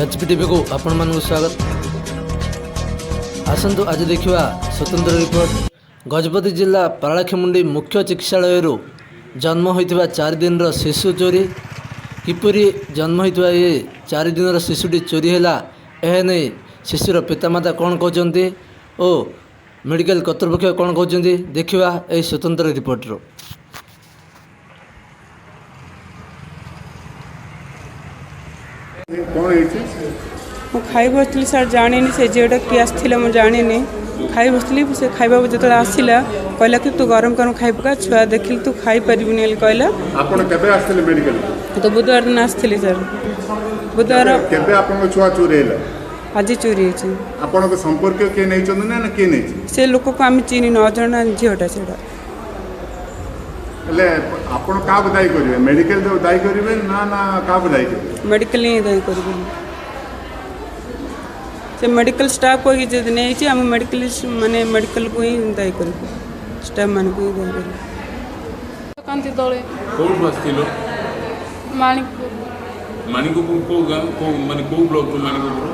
H P ଟିଭିକୁ ଆପଣମାନଙ୍କୁ ସ୍ୱାଗତ। ଆସନ୍ତୁ ଆଜି ଦେଖିବା ସ୍ୱତନ୍ତ୍ର ରିପୋର୍ଟ। ଗଜପତି ଜିଲ୍ଲା ପାରଳାଖେମୁଣ୍ଡି ମୁଖ୍ୟ ଚିକିତ୍ସାଳୟରୁ ଜନ୍ମ ହୋଇଥିବା 4 ଦିନର ଶିଶୁ ଚୋରି। କିପରି ଜନ୍ମ ହୋଇଥିବା ଏ 4 ଦିନର ଶିଶୁଟି ଚୋରି ହେଲା, ଏହା ନେଇ ଶିଶୁର ପିତାମାତା କ'ଣ କହୁଛନ୍ତି ଓ ମେଡ଼ିକାଲ କର୍ତ୍ତୃପକ୍ଷ କ'ଣ କହୁଛନ୍ତି, ଦେଖିବା ଏହି ସ୍ୱତନ୍ତ୍ର ରିପୋର୍ଟରୁ। କ'ଣ ହେଇଛି? ମୁଁ ଖାଇ ବସିଥିଲି ସାର୍, ଜାଣିନି ସେ ଝିଅଟା କିଏ ଆସିଥିଲା, ମୁଁ ଜାଣିନି। ଖାଇ ବସିଥିଲି, ସେ ଖାଇବାକୁ ଯେତେବେଳେ ଆସିଲା କହିଲା କି ତୁ ଗରମ ଗରମ ଖାଇ ପକା, ଛୁଆ ଦେଖିଲି ତୁ ଖାଇପାରିବୁନି ବୋଲି କହିଲା। ଆପଣ କେବେ ଆସିଥିଲେ ମେଡ଼ିକାଲ? ତ ବୁଧବାର ଦିନ ଆସିଥିଲି ସାର୍, ବୁଧବାର। କେବେ ଆପଣଙ୍କ ଛୁଆ ଚୋରି ହେଲା? ଆଜି ଚୋରି ହେଇଛି। ଆପଣଙ୍କ ସମ୍ପର୍କୀୟ କିଏ ନେଇଛନ୍ତି ନା କିଏ ନେଇଛି? ସେ ଲୋକକୁ ଆମେ ଚିହ୍ନିନୁ, ଅଜଣା ଝିଅଟା ସେଇଟା। ହେଲେ ଆପଣ କାହାକୁ ଦାୟୀ କରିବେ? ମେଡ଼ିକାଲ ଦାୟୀ କରିବେ ନା କାହାକୁ ଦାୟୀ କରିବେ? ମେଡ଼ିକାଲ ହିଁ ଦାୟୀ କରିବେ। ସେ ମେଡ଼ିକାଲ ଷ୍ଟାଫ୍ କହିକି ଯଦି ନେଇଛି, ଆମେ ମେଡ଼ିକାଲ ମାନେ ମେଡ଼ିକାଲକୁ ହିଁ ଦାୟୀ କରିବୁ, ଷ୍ଟାଫ୍ମାନଙ୍କୁ ହିଁ ଦାୟୀ କରିବୁ। କାନ୍ତି ଦଳେ। କୋଉଠୁ ଆସିଥିଲ? ମାଣିକପୁର। ମାଣିକପୁର କୋଉ ଗାଁ, କୋଉ ମାନେ କୋଉ ବ୍ଲକରୁ? ମାଣିକପୁର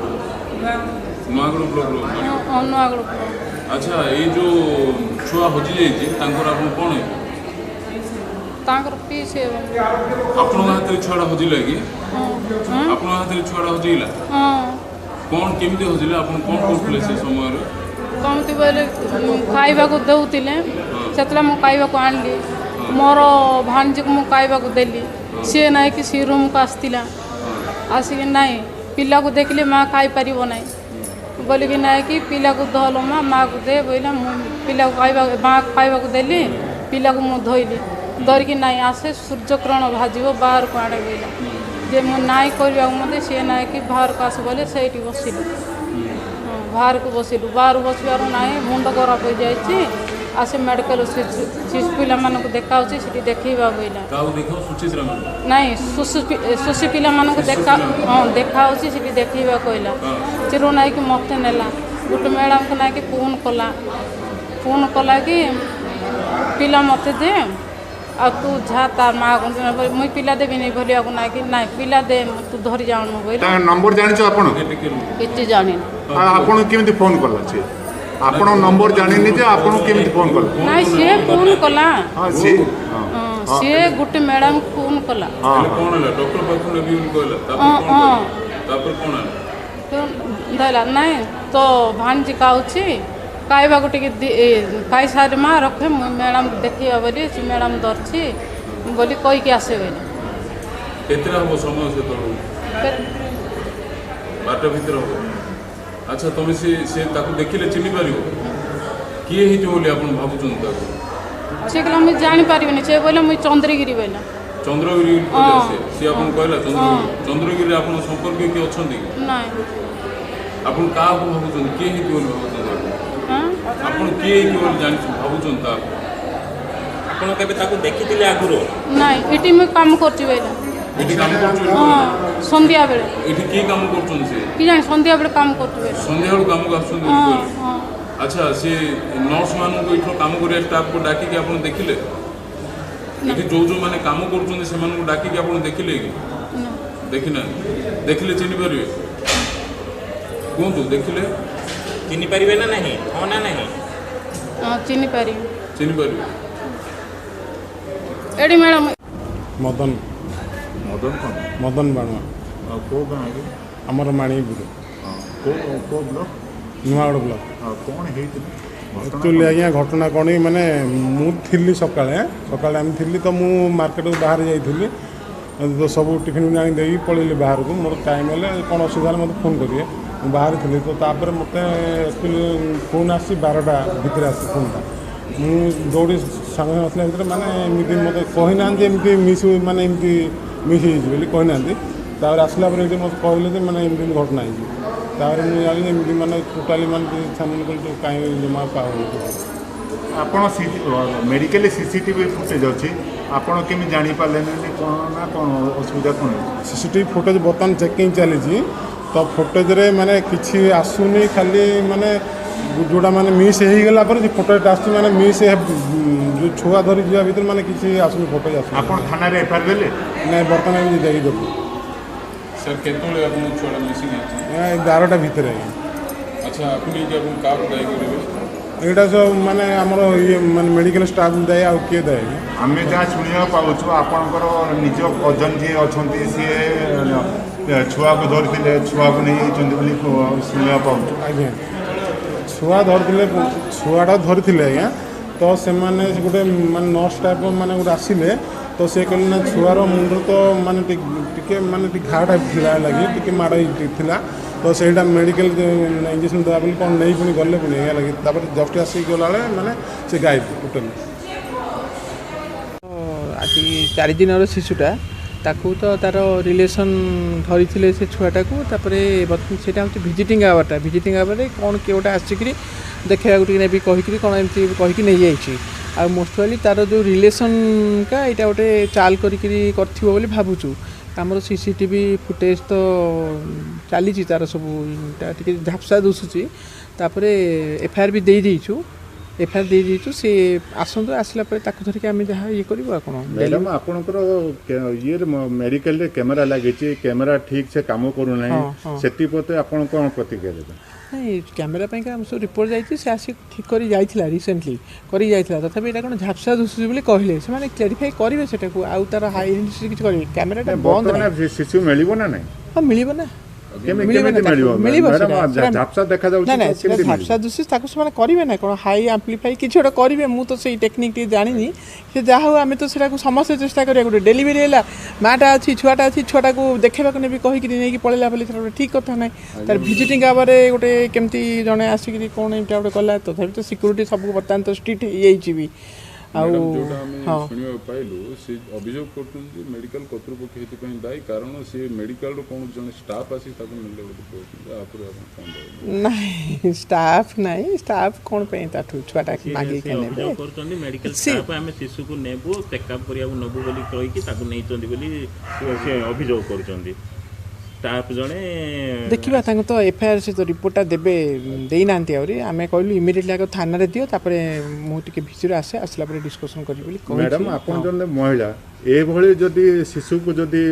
ନୂଆଗଡ଼ ବ୍ଲକରୁ? ହଁ, ନୂଆଗଡ଼ ବ୍ଲକ। ଆଚ୍ଛା, ଏଇ ଯୋଉ ଛୁଆ ହଜି ଯାଇଛି ତାଙ୍କର ଆପଣ କ'ଣ ହେବେ? ତାଙ୍କର ପିସ୍ ହେବେ। ଆପଣଙ୍କ ହାତରେ ଛୁଆଟା ହଜିଲା କି? ହଁ। ଆପଣଙ୍କ ହାତରେ ଛୁଆଟା ହଜିଗଲା? ହଁ। କ'ଣ କେମିତି ହଜିଲା? ଆପଣ କ'ଣ କରୁଥିଲେ ସେ ସମୟରେ? କେମିତି ବୋଇଲେ ଖାଇବାକୁ ଦେଉଥିଲେ, ସେତେବେଳେ ମୁଁ ଖାଇବାକୁ ଆଣିଲି। ମୋର ଭାଣିଜୀକୁ ମୁଁ ଖାଇବାକୁ ଦେଲି, ସିଏ ନାଇଁକି ସେ ରୁମ୍କୁ ଆସିଥିଲା। ଆସିକି ନାଇଁ ପିଲାକୁ ଦେଖିଲେ ମା ଖାଇପାରିବ ନାହିଁ ବୋଲିକି ନାଇଁକି ପିଲାକୁ ଧଲ ମା, ମାଆକୁ ଦେ ବୋଇଲା। ମୁଁ ପିଲାକୁ ଖାଇବା, ମାଆକୁ ଖାଇବାକୁ ଦେଲି, ପିଲାକୁ ମୁଁ ଧୋଇଲି। ଧରିକି ନାଇଁ ଆସେ ସୂର୍ଯ୍ୟକିରଣ ଭାଜିବ ବାହାରକୁ ଆଣେ ବୋଇଲା। ଯେ ମୁଁ ନାଇଁ କରିବାକୁ ମୋତେ ସିଏ ନାଇଁକି ବାହାରକୁ ଆସ ବୋଇଲେ ସେଇଠି ବସିଲୁ। ହଁ, ବାହାରକୁ ବସିଲୁ। ବାହାରୁ ବସିବାରୁ ନାହିଁ ମୁଣ୍ଡ ଖରାପ ହୋଇଯାଇଛି, ଆସେ ମେଡ଼ିକାଲ ଶିଶୁ ପିଲାମାନଙ୍କୁ ଦେଖାଉଛି ସେଠି ଦେଖେଇବା ବୋଇଲା। କାହାକୁ ଦେଖାଅ? ସୁଚିତ୍ରା ମ୍ୟାଡ଼ାମ? ନାଇଁ, ଶୁଶୁ ପିଲାମାନଙ୍କୁ ଦେଖା, ହଁ, ଦେଖାଉଛି ସେଠି ଦେଖେଇବା କହିଲା। ଚିରୁ ନାଇକି ମୋତେ ନେଲା ଗୋଟେ ମ୍ୟାଡ଼ାମକୁ ନାଇକି ଫୋନ୍ କଲା। ଫୋନ୍ କଲା କି ପିଲା ମୋତେ ଦେ ଆଉ ତୁ ଯା ତା ମାଆକୁ, ମୁଇଁ ପିଲା ଦେବିନି ଭଲିବାକୁ। ନାଇଁ କି ନାଇଁ ପିଲା ଦେ, ତୁ ଧରି ଯାଉନୁ ବୋଇଲା। ତାଙ୍କ ନମ୍ବର ଜାଣିଛ ଆପଣ? ଟିକେ ରୁହ। କିଛି ଜାଣିନି। ଆଉ ଆପଣ କେମିତି ଫୋନ୍ କଲା ସେ? ଆପଣ ନମ୍ବର ଜାଣିନି ଯେ ଆପଣଙ୍କୁ କେମିତି ଫୋନ୍ କଲା? ନାଇଁ, ସିଏ ଫୋନ୍ କଲା। ହଁ, ସେ ହଁ। ହଁ, ସିଏ ଗୋଟେ ମ୍ୟାଡ଼ାମକୁ ଫୋନ୍ କଲା। ହଁ। ହେଲେ କ'ଣ ହେଲା? ଡକ୍ଟର ପାଖକୁ ନେବି ବୋଲି କହିଲା, ତାପରେ ହଁ। କ'ଣ ହଁ। କହିଲା? ତାପରେ କ'ଣ ହେଲା? ତ ଧଇଲା ନାଇଁ ତ ଭାଣିଜୀ ଖାଉଛି, ଖାଇବାକୁ ଟିକେ ଖାଇସାରି ମା ରଖେ, ମୁଁ ମ୍ୟାଡ଼ାମକୁ ଦେଖିବା ବୋଲି ସେ ମ୍ୟାଡ଼ାମ ଧରିଛି ବୋଲି କହିକି ଆସେ ବୋଇଲେ। କେତେଟା ହବ ସମୟ ସେତେବେଳକୁ? 12ଟା ଭିତରେ ହବ। ଆଚ୍ଛା, ତମେ ସେ ତାକୁ ଦେଖିଲେ ଚିହ୍ନି ପାରିବ? କିଏ ହେଇଥିବ ବୋଲି ଆପଣ ଭାବୁଛନ୍ତି ତାକୁ? ସେ କହିଲା ମୁଁ ଜାଣିପାରିବିନି। ସେ କହିଲା ମୁଇଁ ଚନ୍ଦ୍ରଗିରି ବୋଇଲା। ଚନ୍ଦ୍ରଗିରି କହିଲା? ହଁ। ସେ ଆପଣଙ୍କୁ କହିଲା ଚନ୍ଦ୍ରଗିରି? ଚନ୍ଦ୍ରଗିରିରେ ଆପଣଙ୍କ ସମ୍ପର୍କୀୟ କିଏ ଅଛନ୍ତି କି? ନାଇଁ। ଆପଣ କାହାକୁ ଭାବୁଛନ୍ତି? କିଏ ହେଇଥିବ ବୋଲି ଭାବୁଛନ୍ତି ଆପଣ? ହଁ। ଆପଣ କିଏ ହେଇଥିବ ବୋଲି ଜାଣି ଭାବୁଛନ୍ତି ତାକୁ? ଆପଣ କେବେ ତାକୁ ଦେଖିଥିଲେ ଆଗରୁ? ନାଇଁ, ଏଠି ମୁଁ କାମ କରୁଛି ବୋଇଲା। ଏଠି କାମ କରୁଛି ବୋଲି ହଁ। କହିଲା? ସନ୍ଧ୍ୟା ବେଳେ। ଏଠି କିଏ କାମ କରୁଛନ୍ତି ସେ? କି ଜାଣି, ସନ୍ଧ୍ୟା ବେଳେ କାମ କରୁଛି ବୋଇଲା। ସନ୍ଧ୍ୟାବେଳୁ କାମକୁ ଆସୁଛନ୍ତି ବୋଲି ହଁ। କହିଲେ? ହଁ। ଆଚ୍ଛା, ସେ ନର୍ସ ମାନଙ୍କୁ ଏଇଠୁ କାମ କରିବା ଷ୍ଟାଫକୁ ଡାକିକି ଆପଣ ଦେଖିଲେ? ଏଠି ଯୋଉ ଯୋଉମାନେ କାମ କରୁଛନ୍ତି ସେମାନଙ୍କୁ ଡାକିକି ଆପଣ ଦେଖିଲେ କି? ନା। ଦେଖିନାହାନ୍ତି। ଦେଖିଲେ ଚିହ୍ନି ପାରିବେ? କୁହନ୍ତୁ, ଦେଖିଲେ ଚିହ୍ନି ପାରିବେ ନା ନାହିଁ? ହଁ ନା ନାହିଁ? ହଁ, ଚିହ୍ନି ପାରିବି। ଚିହ୍ନି ପାରିବେ। ଏଠି ମ୍ୟାଡ଼ାମ। ମଦନ। ମଦନ କ'ଣ? ମଦନ ବାଣୁଆ। ଆଉ କେଉଁ ଗାଁ ଆଜ୍ଞା? ଆମର ମାଣିପୁର। ହଁ, କେଉଁ କେଉଁ ବ୍ଲକ? ନୂଆଗଡ଼ ବ୍ଲକ। ଆଉ କ'ଣ ହେଇଥିଲା ଘଟଣା? ଆକ୍ଚୁଆଲି ଆଜ୍ଞା, ଘଟଣା କ'ଣ କି, ମାନେ ମୁଁ ଥିଲି ସକାଳେ, ସକାଳେ ଆମେ ଥିଲି ତ, ମୁଁ ମାର୍କେଟକୁ ବାହାରେ ଯାଇଥିଲି ତ, ସବୁ ଟିଫିନ୍ ଫିଫିନ୍ ଆଣି ଦେଇକି ପଳେଇଲି ବାହାରକୁ। ମୋର ଟାଇମ୍ ହେଲେ କ'ଣ ଅସୁବିଧା ହେଲେ ମୋତେ ଫୋନ୍ କରିବେ। ମୁଁ ବାହାରେ ଥିଲି ତ, ତାପରେ ମୋତେ ଆକ୍ଚୁଆଲି ଫୋନ୍ ଆସିଛି 12ଟା ଭିତରେ ଆସିଛି ଫୋନ୍ଟା। ମୁଁ ଦୌଡ଼ି ସାଙ୍ଗେ ସାଙ୍ଗେ ଆସିଲା ଭିତରେ ମାନେ ଏମିତି ମୋତେ କହିନାହାନ୍ତି, ଏମିତି ମିସ୍ ମାନେ ଏମିତି ମିସ୍ ହେଇଛି ବୋଲି କହିନାହାନ୍ତି। ତାପରେ ଆସିଲା ପରେ ଏଇଠି ମୋତେ କହିଲେ ଯେ ମାନେ ଏମିତି ଏମିତି ଘଟଣା ହେଇଛି। ତାପରେ ମୁଁ ଜାଣିଲି ଏମିତି ମାନେ ଟୋଟାଲି ମାନେ ଛାନଭିନ କଲି ତ କାହିଁ ଜମା ପାଉନି। ଆପଣ ମେଡ଼ିକାଲରେ ସିସିଟିଭି ଫୁଟେଜ୍ ଅଛି, ଆପଣ କେମିତି ଜାଣିପାରିଲେନି କ'ଣ ନା କ'ଣ ଅସୁବିଧା କ'ଣ ହେଇଛି? ସିସିଟିଭି ଫୁଟେଜ୍ ବର୍ତ୍ତମାନ ଚେକିଂ ଚାଲିଛି ତ, ଫୁଟେଜ୍ରେ ମାନେ କିଛି ଆସୁନି। ଖାଲି ମାନେ ଯେଉଁଟା ମାନେ ମିସ୍ ହେଇଗଲା ପରେ ସେ ଫୁଟେଜ୍ଟା ଆସୁଛି। ମାନେ ମିସ୍ ଯେଉଁ ଛୁଆ ଧରି ଯିବା ଭିତରେ ମାନେ କିଛି ଆସୁନି, ଫୁଟେଜ୍ ଆସୁନି। ଆପଣ ଥାନାରେ ଏଫଆଇଆର ଦେଲେ? ନାଇଁ, ବର୍ତ୍ତମାନ ଆମେ ଯାଇକି ଦେବୁ। ସାର୍ କେତେବେଳେ ଆପଣଙ୍କ ଛୁଆଟା ମିସିଂ ହେଇଛି? 12ଟା ଭିତରେ ଆଜ୍ଞା। ଆଚ୍ଛା, ଆକୁ ନେଇକି ଆପଣ କାହାକୁ ଦାୟୀ କରିବେ? ଏଇଟା ସବୁ ମାନେ ଆମର ଇଏ ମାନେ ମେଡ଼ିକାଲ ଷ୍ଟାଫ୍ ଦାୟୀ, ଆଉ କିଏ ଦାୟୀ? ଆମେ ଯାହା ଶୁଣିବାକୁ ପାଉଛୁ, ଆପଣଙ୍କର ନିଜ କଜନ ଯିଏ ଅଛନ୍ତି ସିଏ ଛୁଆକୁ ଧରିଥିଲେ, ଛୁଆକୁ ନେଇଯାଇଛନ୍ତି ବୋଲି ଶୁଣିବାକୁ ପାଉଛୁ। ଆଜ୍ଞା, ଛୁଆ ଧରିଥିଲେ, ଛୁଆଟା ଧରିଥିଲେ ଆଜ୍ଞା। ତ ସେମାନେ ଗୋଟେ ମାନେ ନର୍ସ ଷ୍ଟାଫ୍ ମାନେ ଗୋଟେ ଆସିଲେ, ତ ସେ କହିଲେ ନା ଛୁଆର ମୁଣ୍ଡ ତ ମାନେ ଟିକେ ମାନେ ଟିକେ ଘାଟା ଥିଲା ଲାଗି, ଟିକେ ମାଡ଼ ହେଇଥିଲା, ତ ସେଇଟା ମେଡ଼ିକାଲ ଇଞ୍ଜେକ୍ସନ୍ ଦେବା ବୋଲି କ'ଣ ନେଇ ପୁଣି ଗଲେ ପୁଣି ଆଜ୍ଞା ଲାଗି। ତାପରେ ଜଷ୍ଟ ଆସିକି ଗଲାବେଳେ ମାନେ ସେ ଗାୟବ ଟୋଟାଲି। ଆଜି 4 ଦିନର ଶିଶୁଟା, ତାକୁ ତ ତାର ରିଲେସନ୍ ଧରିଥିଲେ ସେ ଛୁଆଟାକୁ। ତାପରେ ସେଇଟା ହେଉଛି ଭିଜିଟିଂ ଆୱାରଟା, ଭିଜିଟିଂ ଆୱାରରେ କ'ଣ କିଏ ଗୋଟେ ଆସିକିରି ଦେଖେଇବାକୁ ଟିକେ ନେବି କହିକିରି କ'ଣ ଏମିତି କହିକି ନେଇଯାଇଛି। ଆଉ ମୋଷ୍ଟଲି ତାର ଯେଉଁ ରିଲେସନ୍କା ଏଇଟା ଗୋଟେ ଚାଲ କରିକିରି କରିଥିବ ବୋଲି ଭାବୁଛୁ। ଆମର ସିସିଟିଭି ଫୁଟେଜ୍ ତ ଚାଲିଛି, ତାର ସବୁ ଟିକେ ଝାପ୍ସା ଦିଶୁଛି। ତାପରେ ଏଫଆଇଆର୍ ବି ଦେଇଦେଇଛୁ, ଏଫଆଇଆର୍ ଦେଇଦେଇଛୁ। ସେ ଆସନ୍ତୁ, ଆସିଲା ପରେ ତାକୁ ଧରିକି ଆମେ ଯାହା ଇଏ କରିବୁ ଆଉ କ'ଣ। ମ୍ୟାଡ଼ାମ୍, ଆପଣଙ୍କର ଇଏରେ ମେଡ଼ିକାଲରେ କ୍ୟାମେରା ଲାଗିଛି, କ୍ୟାମେରା ଠିକ୍ ସେ କାମ କରୁନାହିଁ, ସେଥିପ୍ରତି ଆପଣ କ'ଣ ପ୍ରତିକ୍ରିୟା ଦେବେ? ନାଇଁ, କ୍ୟାମେରା ପାଇଁକା ଆମ ସବୁ ରିପୋର୍ଟ ଯାଇଛି, ସେ ଆସିକି ଠିକ୍ କରି ଯାଇଥିଲା, ରିସେଣ୍ଟଲି କରି ଯାଇଥିଲା। ତଥାପି ଏଇଟା କ'ଣ ଝାପ୍ସା ଦିଶୁଛି ବୋଲି କହିଲେ, ସେମାନେ କ୍ଲାରିଫାଇ କରିବେ ସେଟାକୁ। ଆଉ ତାର ହାଇ କିଛି କରିବେ, କ୍ୟାମେରାଟା ବନ୍ଦ। ଶିଶୁ ମିଳିବ ନା ନାହିଁ? ହଁ, ମିଳିବ ନା। ମିଳିବ, ଝାପ୍ସା ଦେଖାଯାଉଛି। ନା ନା, ସେଟା ଝାପ୍ସା ଦିଶୁଛି, ତାକୁ ସେମାନେ କରିବେ ନା କ'ଣ ହାଇ ଆମ୍ପ୍ଲିଫାଇ କିଛି ଗୋଟେ କରିବେ। ମୁଁ ତ ସେଇ ଟେକ୍ନିକ୍ ଟିକେ ଜାଣିନି। ସେ ଯାହା ହଉ, ଆମେ ତ ସେଟାକୁ ସମସ୍ତେ ଚେଷ୍ଟା କରିବା। ଗୋଟେ ଡେଲିଭରି ହେଲା, ମାଆଟା ଅଛି, ଛୁଆଟା ଅଛି, ଛୁଆଟାକୁ ଦେଖେଇବାକୁ ନେବି କହିକିରି ନେଇକି ପଳେଇଲା ବୋଲି ସେଟା ଗୋଟେ ଠିକ୍ କଥା ନାହିଁ। ତାର ଭିଜିଟିଂ ଆୱାରରେ ଗୋଟେ କେମିତି ଜଣେ ଆସିକିରି କ'ଣ ଏଇଟା ଗୋଟେ କଲା? ତଥାପି ତ ସିକ୍ୟୁରିଟି ସବୁ ବର୍ତ୍ତମାନ ତ ଷ୍ଟ୍ରିକ୍ଟ ହେଇଯାଇଛି ବି। ଆଉ ଯେଉଁଟା ଆମେ ଶୁଣିବାକୁ ପାଇଲୁ, ସେ ଅଭିଯୋଗ କରୁଛନ୍ତି ଯେ ମେଡ଼ିକାଲ କର୍ତ୍ତୃପକ୍ଷ ଏଥିପାଇଁ ଦାୟୀ, କାରଣ ସେ ମେଡ଼ିକାଲରୁ କୌଣସି ଜଣେ ଷ୍ଟାଫ୍ ଆସି ତାକୁ ନେଲେ ବୋଲି କହୁଛନ୍ତି। ତାପରେ ଆପଣ କ'ଣ କହିବେ? ନାଇଁ, ଷ୍ଟାଫ୍ ନାହିଁ। ଷ୍ଟାଫ୍ କ'ଣ ପାଇଁ ତାଠୁ ଛୁଆଟା ମାଗିକି ନେବେ? କରୁଛନ୍ତି ମେଡ଼ିକାଲ ଷ୍ଟାଫ୍, ଆମେ ଶିଶୁକୁ ନେବୁ, ଚେକଅପ୍ କରିବାକୁ ନେବୁ ବୋଲି କହିକି ତାକୁ ନେଇଛନ୍ତି ବୋଲି ସେ ଅଭିଯୋଗ କରୁଛନ୍ତି ଷ୍ଟାଫ୍ ଜଣେ। ଦେଖିବା, ତାଙ୍କୁ ତ ଏଫଆଇଆର୍ ସେ ତ ରିପୋର୍ଟଟା ଦେବେ, ଦେଇନାହାନ୍ତି ଆହୁରି। ଆମେ କହିଲୁ ଇମିଡ଼ିଏଟଲି ଆଗ ଥାନାରେ ଦିଅ, ତାପରେ ମୁଁ ଟିକେ ଭିତରେ ଆସେ, ଆସିଲା ପରେ ଡିସ୍କସନ୍ କରିବି ବୋଲି। ମ୍ୟାଡ଼ାମ୍, ଆପଣ ଜଣେ ମହିଳା, ଏଭଳି ଯଦି ଶିଶୁକୁ ଯଦି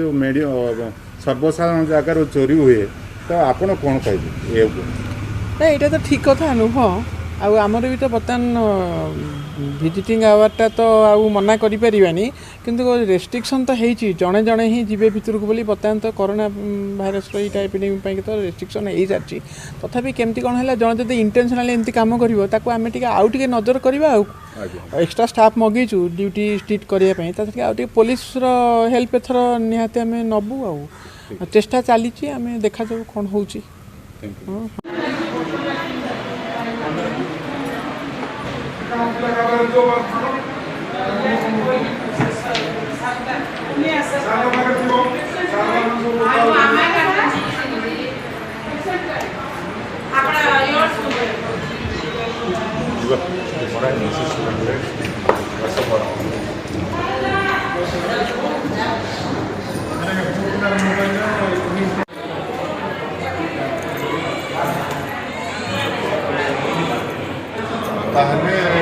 ସର୍ବସାଧାରଣ ଜାଗାରୁ ଚୋରି ହୁଏ ତ ଆପଣ କ'ଣ କହିବେ ଏ ଉପରେ? ନାଇଁ, ଏଇଟା ତ ଠିକ୍ କଥା ନୁହଁ। ଆଉ ଆମର ବି ତ ବର୍ତ୍ତମାନ ଭିଜିଟିଂ ଆୱାରଟା ତ ଆଉ ମନା କରିପାରିବାନି, କିନ୍ତୁ ରେଷ୍ଟ୍ରିକ୍ସନ୍ ତ ହେଇଛି, ଜଣେ ଜଣେ ହିଁ ଯିବେ ଭିତରକୁ ବୋଲି। ବର୍ତ୍ତମାନ ତ କରୋନା ଭାଇରସର ଏଇଟା ଏପିଡେମିକ୍ ପାଇଁ ତ ରେଷ୍ଟ୍ରିକ୍ସନ୍ ହେଇସାରିଛି। ତଥାପି କେମିତି କ'ଣ ହେଲା? ଜଣେ ଯଦି ଇଣ୍ଟେନସନାଲି ଏମିତି କାମ କରିବ, ତାକୁ ଆମେ ଟିକେ ଆଉ ଟିକେ ନଜର କରିବା, ଆଉ ଏକ୍ସଟ୍ରା ଷ୍ଟାଫ୍ ମଗେଇଛୁ ଡ୍ୟୁଟି ଷ୍ଟ୍ରିକ୍ଟ କରିବା ପାଇଁ। ତା ଟିକେ ଆଉ ଟିକେ ପୋଲିସର ହେଲ୍ପ ଏଥର ନିହାତି ଆମେ ନେବୁ, ଆଉ ଚେଷ୍ଟା ଚାଲିଛି, ଆମେ ଦେଖାଯାଉ କ'ଣ ହେଉଛି। ତାହେଲେ